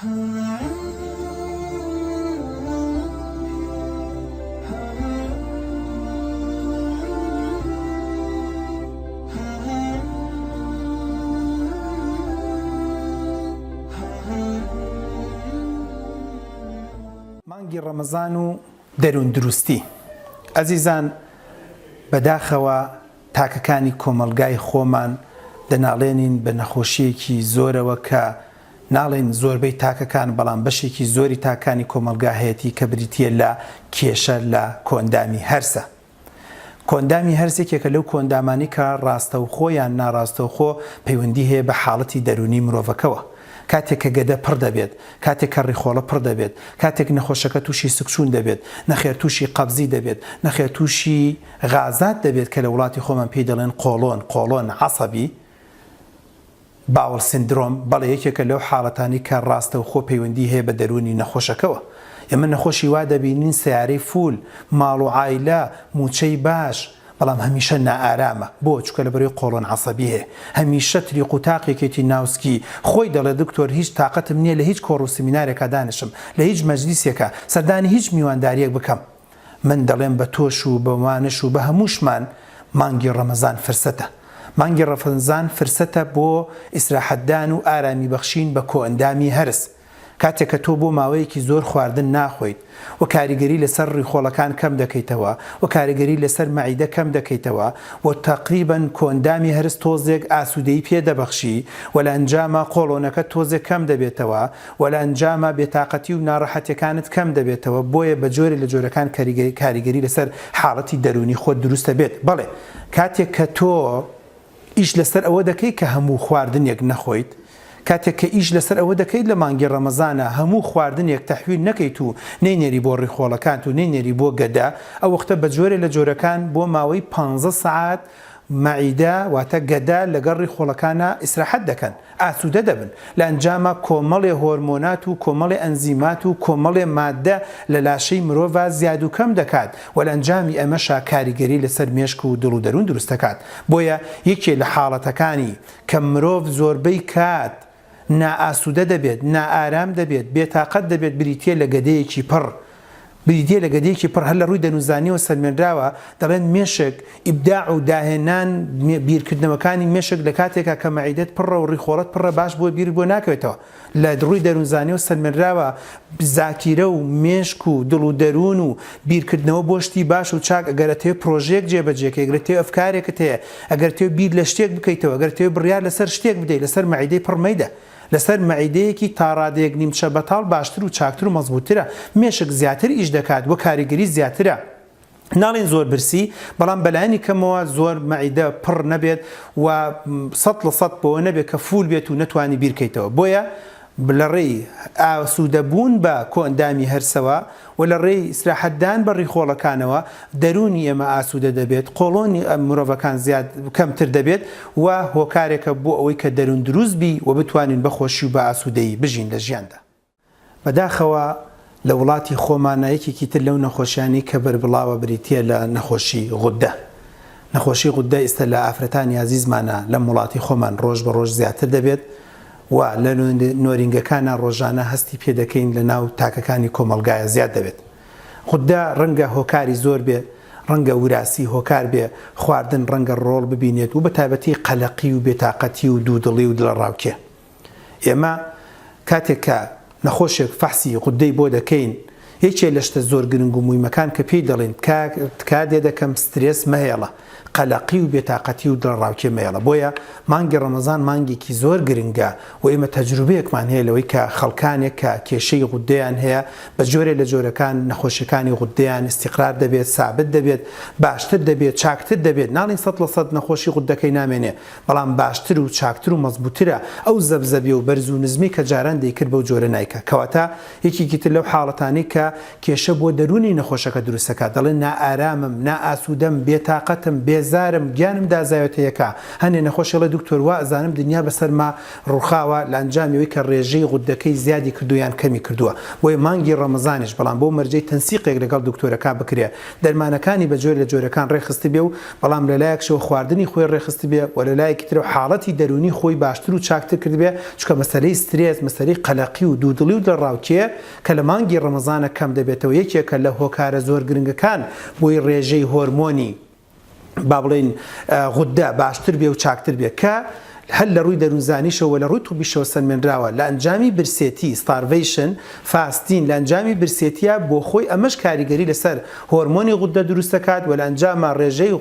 مانگی ڕەمەزان و دەروون دروستی. ئەزیزان بەداخەوە تاکەکانی کۆمەڵگای خۆمان دەناڵێنین بە نەخۆشیەکی زۆرەوە کە ناڵێین زۆربەی تاکەکان بەڵام بەشێکی زۆری تاکانی کۆمەڵگا هەیەتی کە بریتیە لە کێشە لە کۆئەندامی هەرسە. کۆئەندامی هەرس یەکێکە لەو کۆئەندامانەی کە ڕاستەوخۆ یان ناڕاستەوخۆ پەیوەندی هەیە بە حاڵەتی دەروونی مرۆڤەکەوە. کاتێک کە گەدە پڕ دەبێت، کاتێک کە ڕیخۆڵە پڕ دەبێت، کاتێک نەخۆشەکە تووشی سکچوون دەبێت، نەخێر تووشی قەبزی دەبێت، نەخێر تووشی غازات دەبێت کە لە وڵاتی خۆمان پێی دەڵێن قۆڵۆن، قۆڵۆن عەسەبی، bowel syndrome، بەڵێ یەکێکە لەو حاڵەتانەی کە ڕاستەوخۆ پەیوەندی هەیە بە دەروونی نەخۆشەکەوە. ئێمە نەخۆشی وا دەبینین سەیارەی full، ماڵ و عایلە، مووچەی باش، بەڵام هەمیشە نائارامە. بۆ؟ چونکە لەبەرئەوەی قۆڵۆن عەسەبی هەیە. هەمیشە تریق و تاقێکێتی ناوسکی. خۆی دەڵێ دکتۆر هیچ تاقەتم نییە لە هیچ کۆڕ و سمینارێکا دانیشم، لە هیچ مەجلیسێکا، سەردانی هیچ میواندارییەک بکەم. من دەڵێم بە تۆش و بە وانش و بە هەمووشمان مانگی ڕەمەزان فرسەتە. مانگی ڕەفەزان فرسەتە بۆ ئیسراحەتدان و ئارامی بەخشین بە کۆئەندامی هەرس. کاتێک کە تۆ بۆ ماوەیەکی زۆر خواردن ناخۆیت و کاریگەری لەسەر ڕیخۆڵەکان کەم دەکەیتەوە و کاریگەری لەسەر مەعیدە کەم دەکەیتەوە و تەقریبەن کۆئەندامی هەرس تۆزێک ئاسوودەیی پێ دەبەخشی و لە ئەنجاما قۆڵۆنەکەت تۆزێک کەم دەبێتەوە و لە ئەنجاما بێتاقەتی و ناڕەحەتیەکانت کەم دەبێتەوە بۆیە بە جۆرێ لە جۆرەکان کاریگەری لەسەر حاڵەتی دەروونی خۆت دروست دەبێت بەڵێ کاتێک کە تۆ ئیش لەسەر ئەوە دەکەی کە هەموو خواردنێک نەخۆیت کاتێک کە ئیش لەسەر ئەوە دەکەیت لە مانگی ڕەمەزانا هەموو خواردنێک تەحویل نەکەیت و نەینێری بۆ ڕیخۆڵەکانت و نەینێری بۆ گەدە ئەو وەختە بە جۆرێ لە جۆرەکان بۆ ماوەی پانزە سەعات مەعیدە واتە گەدە لەگەڵ ڕیخۆڵەکانا ئیسراحەت دەکەن ئاسوودە دەبن، لە ئەنجاما کۆمەڵێ هۆرمۆنات و کۆمەڵێ ئەنزیمات و کۆمەڵێ ماددە لە لاشەی مرۆڤا زیاد و کەم دەکات و لە ئەنجامی ئەمەشا کاریگەری لەسەر مێشک و دڵ و دەروون دروست دەکات. بۆیە یەکێ لە حاڵەتەکانی کە مرۆڤ زۆربەی کات نائاسوودە دەبێت، نائارام دەبێت، بێتاقەت دەبێت بریتییە لە گەدەیەکی پڕ. بریتییە لە گەدەیەکی پڕ، هەر لە ڕووی دەروونزانییەوە سەلمێنراوە، دەڵێن مێشک، ئیبداع و داهێنان، بیرکردنەوەکانی مێشک لە کاتێکا کە مەعیدەت پڕە و ڕیخۆڵەت پڕە باش بۆ بیرت بۆ ناکەوێتەوە. لە ڕووی دەروونزانییەوە سەلمێنراوە زاکیرە و مێشک و دڵ و دەروون و بیرکردنەوە بۆ شتی باش و چاک ئەگەر ئەتەوێ پرۆژەیەک جێبەجێکەی، ئەگەر ئەتەوێ ئەفکارێکت هەیە، ئەگەر ئەتەوێ بیر لە شتێک بکەیتەوە، ئەگەر ئەتەوێ بڕیار لەسەر شتێک بدەی، لەسەر مەعیدەی پڕ مەیدە. لەسەر مەعیدەیەکی تاڕادەیەک نیمچە بەتاڵ باشتر و چاکتر و مەزبوتترە، مێشک زیاتر ئیش دەکات و کاریگەری زیاترە، ناڵێین زۆر برسی، بەڵام بەلایەنی کەمەوە زۆر مەعیدە پڕ نەبێت و 100% بەوە نەبێت کە full بێت و نەتوانی بیرکەیتەوە، بۆیە لەڕێی ئاسوودەبوون بە کۆئەندامی هەرسەوە و لە ڕێی ئیسراحەتدان بە ڕیخۆڵەکانەوە دەروونی ئێمە ئاسوودە دەبێت، قۆڵۆنی مرۆڤەکان زیاد کەمتر دەبێت و هۆکارێکە بۆ ئەوەی کە دەروون دروست بی و بتوانین بە خۆشی و بە ئاسوودەیی بژین لە ژیاندا. بەداخەوە لە وڵاتی خۆمانا یەکێکی تر لەو نەخۆشیانەی کە بەربڵاوە بریتییە لە نەخۆشی غودە. نەخۆشی غودە ئیستا لە ئافرەتانی ئازیزمانا لەم وڵاتی خۆمان ڕۆژ بە ڕۆژ زیاتر دەبێت و لە نۆرینگەکانا ڕۆژانە هەستی پێ دەکەین لە ناو تاکەکانی کۆمەڵگایە زیاد دەبێت. غودە ڕەنگە هۆکاری زۆر بێ، ڕەنگە وراسی هۆکار بێ، خواردن ڕەنگە ڕۆڵ ببینێت و بە تایبەتی قەلەقی و بێتاقەتی و دوودڵی و دڵەڕاوکێ. ئێمە کاتێک کە نەخۆشێک فەحسی غودەی بۆ دەکەین یەکێ لە شتە زۆر گرنگ و مویمەکان کە پێی دەڵێین کاک تکا لێ دەکەم سترێس مەهێڵە قەلەقی و بێتاقەتی و دڵەڕاوکێ مەیەڵە بۆیە مانگی ڕەمەزان مانگێکی زۆر گرنگە و ئێمە تەجروبەیەکمان هەیە لەوەی کە خەڵکانێک کە کێشەی غودەیان هەیە بە جۆرێ لە جۆرەکان نەخۆشیەکانی غودەیان ئیستیقرار دەبێت سابت دەبێت باشتر دەبێت چاکتر دەبێت ناڵێین 100% نەخۆشی غودەکەی نامێنێ بەڵام باشتر و چاکتر و مەزبوترە، ئەو زەبزەبی و بەرز و نزمی کە جاران دەیکرد بەو جۆرە نایکا. کەواتە یەکێکی تر لەو حاڵەتانەی کە. کێشە بۆ دەروونی نەخۆشەکە دروست دەکات، دەڵێ نائارامم، نائاسوودەم، بێتاقەتم، بێزارم، گیانم دازاوێتە یەکا. هەنێ نەخۆش ئەڵێ دکتۆر وا ئەزانم دنیا بەسەرما ڕووخاوە لە ئەنجامی ئەوەی کە ڕێژەی غوددەکەی زیادی کردووە یان کەمی کردووە. بۆیە مانگی ڕەمەزانیش بەڵام بەو مەرجەی تەنسیقێک لەگەڵ دکتۆرەکە بکرێ دەرمانەکانی بە جۆر لە جۆرەکان ڕێکخستبێ و بەڵام لە لایەکشەوە خواردنی خۆی ڕێکخستبێ و لە لایەکی ترەوە حاڵەتی دەروونی خۆی باشتر و چاکتر کردبێ چونکە مەسەلەی سترێس مەسەلەی قەلەقی و دوودڵی و دڵەڕاوکێ کە لە مانگی ڕەمەزانە کەم دەبێتەوە یەکێکە لە هۆکارە زۆر گرنگەکان بۆی ڕێژەی هۆرمۆنی با بڵێین غودە باشتر بێ و چاکتر بێ کە هەر لە ڕووی دەروونزانیشەوە و لە ڕووی طبیشەوە سەلمێنراوە لە ئەنجامی برسێتی، Starvation، Fasting، لە ئەنجامی برسێتیە بۆ خۆی ئەمەش کاریگەری لەسەر هۆرمۆنی غودە دروست دەکات و لە ئەنجاما ڕێژەی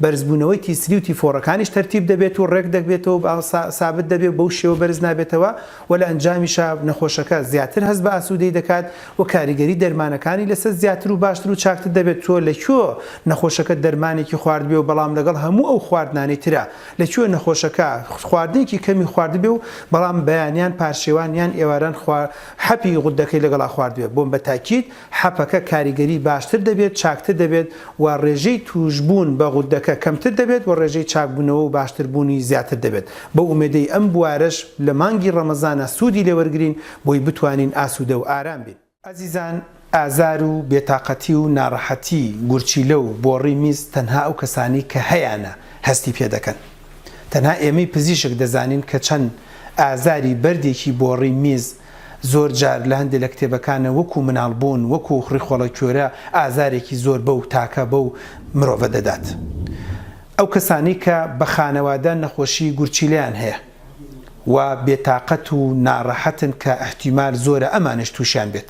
بەرزبوونەوەی تی سری و تی فۆڕەکانیش تەرتیب دەبێت و ڕێک دەبێتەوە و سابت دەبێت بەو شێوە بەرز نابێتەوە و لە ئەنجامیشا نەخۆشەکە زیاتر هەست بە ئاسوودەی دەکات و کاریگەری دەرمانەکانی لەسەر زیاتر و باشتر و چاکتر دەبێت تۆ لە کوێ نەخۆشەکەت دەرمانێکی خواردبێ و بەڵام لەگەڵ هەموو ئەو خواردنانەی ترا لە کوێ نەخۆشەکە خواردنێکی کەمی خواردبێ و بەڵام بەیانیان پارشێوان یان ئێواران خوا حەپی غودەکەی لەگەڵا خواردبێ بۆم بە تاکید حەپەکە کاریگەری باشتر دەبێت چاکتر دەبێت و ڕێژەی تووشبوون بە غودەکە کەمتر دەبێت و ڕێژەی چاکبوونەوە و باشتربوونی زیاتر دەبێت بەو ئومێدەی ئەم بوارەش لە مانگی ڕەمەزانا سوودی لێوەرگرین بۆی بتوانین ئاسوودە و ئارام بین. ئازیزان ئازار و بێتاقەتی و ناڕەحەتی گورچیلە و بۆڕی میز تەنها ئەو کەسانەی کە هەیانە هەستی پێ دەکەن. تەنها ئێمەی پزیشک دەزانین کە چەند ئازاری بەردێکی بۆڕی میز زۆر جار لە هەندێ لە کتێبەکانە وەکو مناڵ بوون وەکو ڕیخۆڵە کوێرە ئازارێکی زۆر بەو تاکە بەو مرۆڤە دەدات. ئەو کەسانەی کە بە خانەوادە نەخۆشی گورچیلەیان هەیە. و بێتاقەت و ناڕەحەتن کە ئیحتیمال زۆرە ئەمانیش توشیان بێت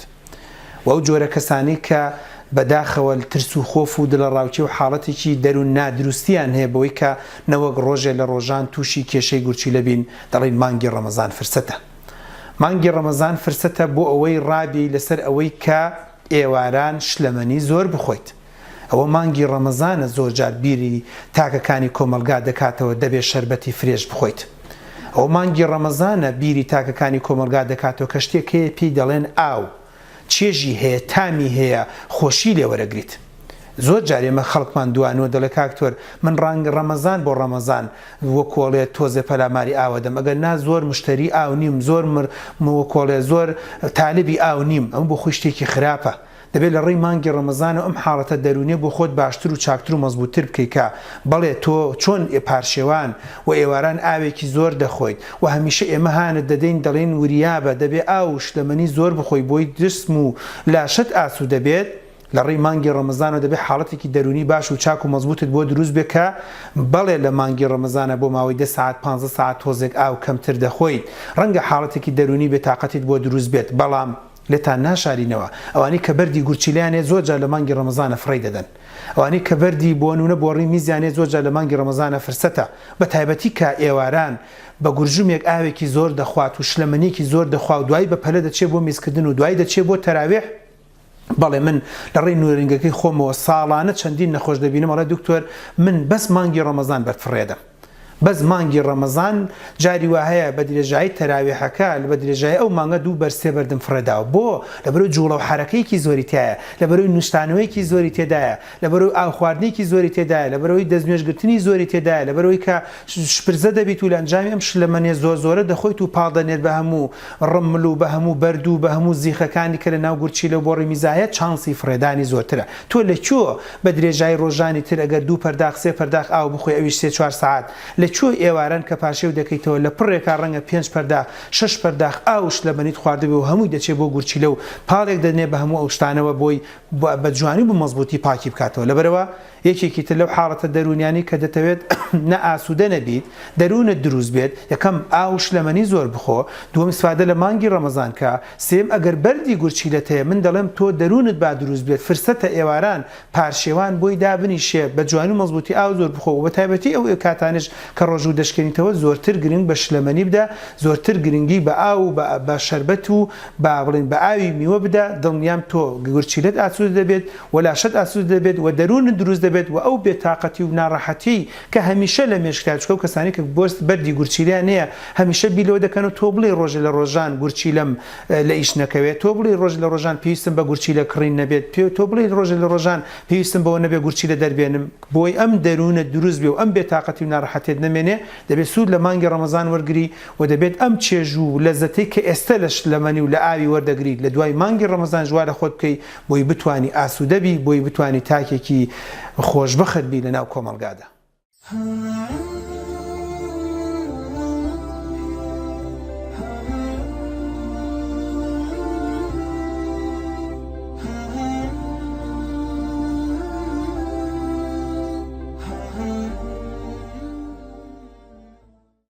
و ئەو جۆرە کەسانەی کە بەداخەوە ترس و خۆف و دڵەڕاوکێ و حاڵەتێکی دەروون نادروستیان هەیە بەوەی کە نەوەک ڕۆژێ لە ڕۆژان توشی کێشەی گورچیلە بین دەڵێین مانگی ڕەمەزان فرسەتە مانگی ڕەمەزان فرسەتە بۆ ئەوەی ڕابێی لەسەر ئەوەی کە ئێواران شلەمەنی زۆر بخۆیت. ئەوە مانگی ڕەمەزانە زۆرجار بیری تاکەکانی کۆمەڵگا دەکاتەوە دەبێ شەربەتی fresh بخۆیت. ئەوە مانگی ڕەمەزانە بیری تاکەکانی کۆمەڵگا دەکاتەوە کە شتێک هەیە پێی دەڵێن ئاو چێژی هەیە تامی هەیە خۆشی لێ وەرەگریت. زۆر جار ئێمە خەڵکمان دوانوە دەڵێ کاک تۆر من ڕانگ ڕەمەزان بۆ ڕەمەزان وەکۆڵێ تۆزێ پەلاماری ئاوەدەم ئەگەر نا زۆر مشتەری ئاو نیم زۆر مر وەکۆڵێ زۆر تالبی ئاو نیم ئەمە بۆ خۆی شتێکی خراپە. دەبێت لە ڕێی مانگی ڕەمەزانەوە ئەم حاڵەتە دەروونیە بۆ خۆت باشتر و چاکتر و مەزبووتتر بکەیت کە بەڵێ تۆ چۆن پارشێوان و ئێواران ئاوێکی زۆر دەخۆیت و هەمیشە ئێمە هانت دەدەین دەڵێین وریابە دەبێ ئاو و شلەمەنی زۆر بخۆی بۆی جسم و لاشەت ئاسوودە بێت لە ڕێی مانگی ڕەمەزانەوە دەبێت حاڵەتێکی دەروونی باش و چاک و مەزبووتت بۆ دروست بێت کە بەڵێ لە مانگی ڕەمەزانە بۆ ماوەی دە سەعات پانزە سەعات تۆزێک ئاو کەمتر دەخۆیت ڕەنگە حاڵەتێکی دەروونی بێتاقەتیت بۆ دروست بێت بەڵام لێتان ناشارینەوە ئەوانەی کە بەردی گورچیلەیان هەیە زۆر جار لە مانگی ڕەمەزانە فڕێی دەدەن ئەوانەی کە بەردی بۆ نونە بۆڕی میزیان هەیە زۆر جار لە مانگی ڕەمەزانە فرسەتە بە تایبەتی کە ئێواران بە گورجومێک ئاوێکی زۆر دەخوات و شلەمەنیەکی زۆر دەخوا و دوایی بە پەلە دەچێ بۆ میزکردن و دوایی دەچێ بۆ تەراویح بەڵێ من لە ڕێی نوێرنگەکەی خۆمەوە ساڵانە چەندین نەخۆش دەبینم ئەڵێ دکتۆر من بەس مانگی ڕەمەزان بەرد فڕێدەم بەس مانگی ڕەمەزان جاری وا هەیە بە درێژایی تەراویحەکە بە درێژایی ئەو مانگە دوو بەر سێ بەردم فڕێداوە بۆ؟ لەبەرئەوەی جوڵە و حەرەکەیەکی زۆری تیایە لەبەرئەوەی نوستانەوەیەکی زۆری تێدایە لەبەرئەوەی ئاو خواردنێکی زۆری تێدایە لەبەرئەوەی دەستنوێژ گرتنی زۆری تێدایە لەبەرئەوەی کە شپرزە دەبیت و لە ئەنجامی ئەم شلەمەنیە زۆر زۆرە دەخۆیت و پاڵ دەنێت بە هەموو ڕمل و بە هەموو بەرد و بە هەموو زیخەکانی کە لە ناو گورچیلە و بۆڕی میزا هەیە چانسی فڕێدانی زۆرترە تۆ لە کوێ بە درێژایی ڕۆژانی تر ئەگەر دوو پەرداخ سێ پەرداخ ئاو بخۆی ئەویش سێ چوار سەعات لە کوێ ئێواران کە پارشێو دەکەیتەوە لە پڕێکا ڕەنگە پێنج پەرداخ شەش پەرداخ ئاو و شلەمەنیت خواردبێ و هەمووی دەچێ بۆ گورچیلە و پاڵێک دەنێ بە هەموو ئەو شتانەوە بۆی بە جوانی و بە مەزبووتی پاکی بکاتەوە لەبەرئەوە یەکێکی تر لەو حاڵەتە دەروونیانەی کە دەتەوێت نە ئاسوودە نەبیت دەروونت دروست بێت یەکەم ئاو و شلەمەنی زۆر بخۆ دووەم ئیسفادە لە مانگی ڕەمەزان کە سێیەم ئەگەر بەردی گورچیلەت هەیە من دەڵێم تۆ دەروونت با دروست بێت فرسەتە ئێواران پارشێوان بۆی دابنیشێ بە جوانی و مەزبووتی ئاو زۆر بخۆ و بەتایبەتی ئەو کاتانەش کە. کە ڕۆژوو دەشکێنیتەوە زۆرتر گرنگ بە شلەمەنی بدە، زۆرتر گرنگی بە ئاو و بە بە شەربەت و با بڵێین بە ئاوی میوە بدە، دڵنیام تۆ گورچیلەت ئاسوودە دەبێت و لاشەت ئاسوودە دەبێت و دەروونت دروست دەبێت و ئەو بێتاقەتی و ناڕەحەتیەی کە هەمیشە لە مێشکتایە چونکە ئەو کەسانەی کە بۆست بەردی گورچیلەیان هەیە هەمیشە بیر لەوە دەکەنەوە تۆ بڵێی ڕۆژێ لە ڕۆژان گورچیلەم لە ئیش نەکەوێت تۆ بڵێی ڕۆژێ لە ڕۆژان پێویستم بە گورچیلە کڕین نەبێت تۆ بڵێی ڕۆژێ لە ڕۆژان پێویستم بەوە نەبێت گورچیلە دەربێنم بۆی ئەم دەروونت دروست بێ و ئەم بێتاقەتی و ناڕەحەتیەت نەمێنێ دەبێت سوود لە مانگی ڕەمەزان وەرگری و دەبێت ئەم چێژ و لەزەتەی کە ئێستە لە شلەمەنی و لە ئاوی وەردەگریت لە دوای مانگی ڕەمەزانیش وا لە خۆت بکەی بۆی بتوانی ئاسوودە بی بۆی بتوانی تاکێکی خۆشبەخت بی لە ناو کۆمەڵگادا.